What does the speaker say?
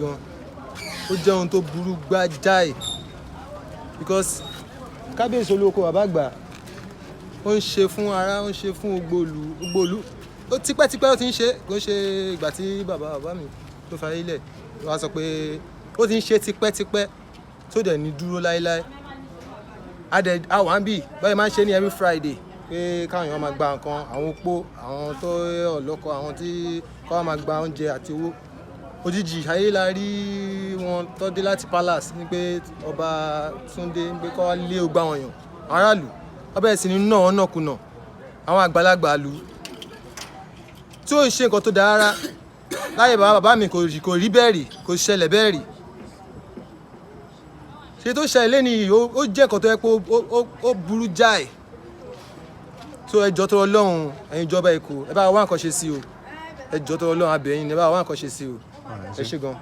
Gan, ó jẹ́ ohun tó burú gbá jáì, because kábíyèsí olóko, bàbá àgbà, ó ń ṣe fún ara, ó ń ṣe fún gbogbo ìlú. Ó tipẹ́tipẹ́ ó ti ń ṣe. Kò ń ṣe ìgbà tí bàbá bàbá mi tó fayé lẹ̀ wá sọ pé ó ti ń ṣe tipẹ́tipẹ́, tó dẹ̀ ní dúró láéláé. Adẹ àwọn àbí báyìí máa ń ṣe ní every Friday pé káwọn èèyàn máa gba nǹkan, àwọn opó, àwọn tó ọlọ́kọ, àwọn tí kọ́ máa gba oúnjẹ àti owó. Òjijì ayé la rí wọn tó dé láti palace ní pé ọba Túndé ní pé kọ́ wá lé ogbà àwọn èèyàn aráàlú. Wọ́n bẹ̀rẹ̀ sí ní nà wọ́n nàkúnà, àwọn àgbàlagbà lù tí ó ń ṣe nǹkan tó dáa rárá. Láyé bàbá bàbá mi, kò rí bẹ́ẹ̀ rí, kò ṣẹlẹ̀ bẹ́ẹ̀ rí. Ṣe tó ṣẹlẹ̀ lẹ́ni yìí, ó jẹ́ nǹkan tó yẹ pé ó burú jáì. So ẹ jọ̀ọ́ tó Ọlọ́run, ẹ̀yin ìjọba Èkó, ẹ bá wa wá nǹkan ṣe sí o. Ẹ jọ̀ọ́ tó Ọlọ́run, abẹ́yìn, ẹ bá wa wá nǹkan ṣe sí o. Ẹ ṣé gan.